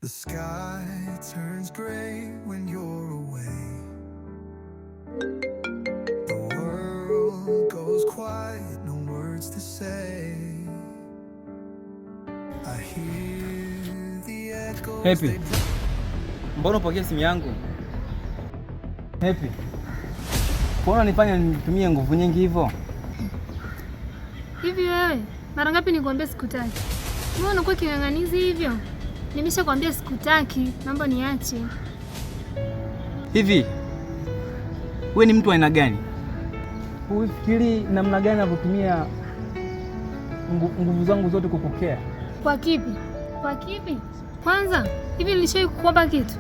The sky turns gray when you're away. The world goes quiet, no words to say. I hear the echoes. Happy. They Mbona upokee simu yangu? Happy. Mbona nifanya nitumie nguvu nyingi hivyo? Hivi wewe, mara ngapi nikwambia sikutaki? Mbona unakuwa king'ang'anizi hivyo? Nimeshakwambia sikutaki, naomba niache. Hivi wewe ni mtu wa aina gani? Hufikiri namna gani navyotumia nguvu zangu zote kupokea? Kwa kipi? Kwa kipi? Kwanza, hivi nilishawahi kukuomba kitu?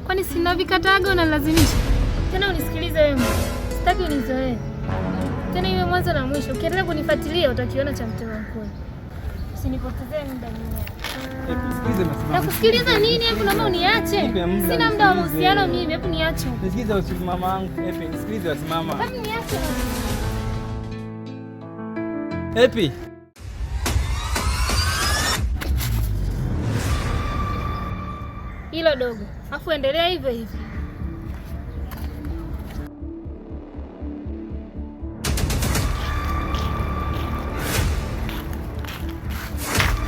Kwani sina vikataga unalazimisha? Tena unisikilize wewe. Sitaki unizoee. Tena iwe mwanzo na mwisho. Ukiendelea kunifuatilia utakiona cha mtema kuni. Usinipotezee muda mimi. Happy, sikilize basi. Nakusikiliza nini? Hebu naomba uniache. Nipe muda, Sina muda wa nisikilize. mahusiano mimi. Hebu niache. Nisikilize basi mama wangu. Happy, nisikilize basi mama. Hebu niache. Happy. Hilo dogo. Afu endelea hivyo hivyo.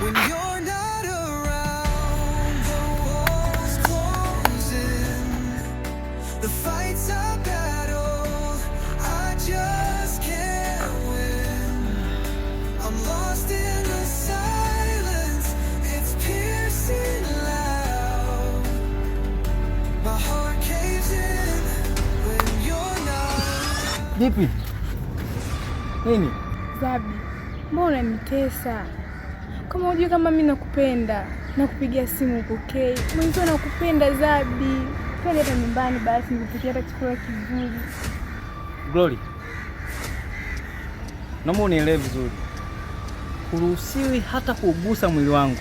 When you're not around, the walls close in. The fight's a battle I just can't win. I'm lost in the silence, it's piercing loud. My heart caves in when you're not. Vipi? Nini? Zabi, mbona unanitesa? Kama hujui kama mimi nakupenda, nakupigia simu upokei. Mwenzio nakupenda Zabi. Twende hata nyumbani basi nikupikie hata chakula kizuri. Glory. Naomba unielewe vizuri. Huruhusiwi hata kuugusa mwili wangu.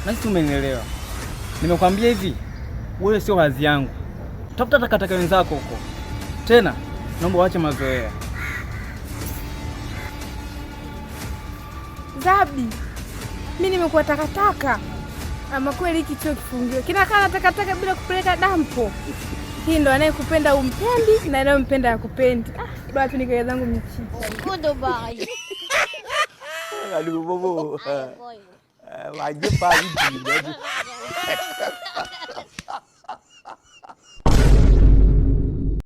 Nahisi umenielewa. Nimekwambia hivi, wewe sio hadhi yangu. Tafuta takataka wenzako huko. Tena naomba uache mazoea. Zabi, mimi nimekuwa takataka. Ama kweli hiki chuo kifungiwe. Kinakaa na takataka bila kupeleka dampo. Hii ndo anayekupenda umpendi na anayempenda akupendi. Ah, bado tu nikae zangu michicha. Goodbye. Aduh, bobo. Wajib pagi.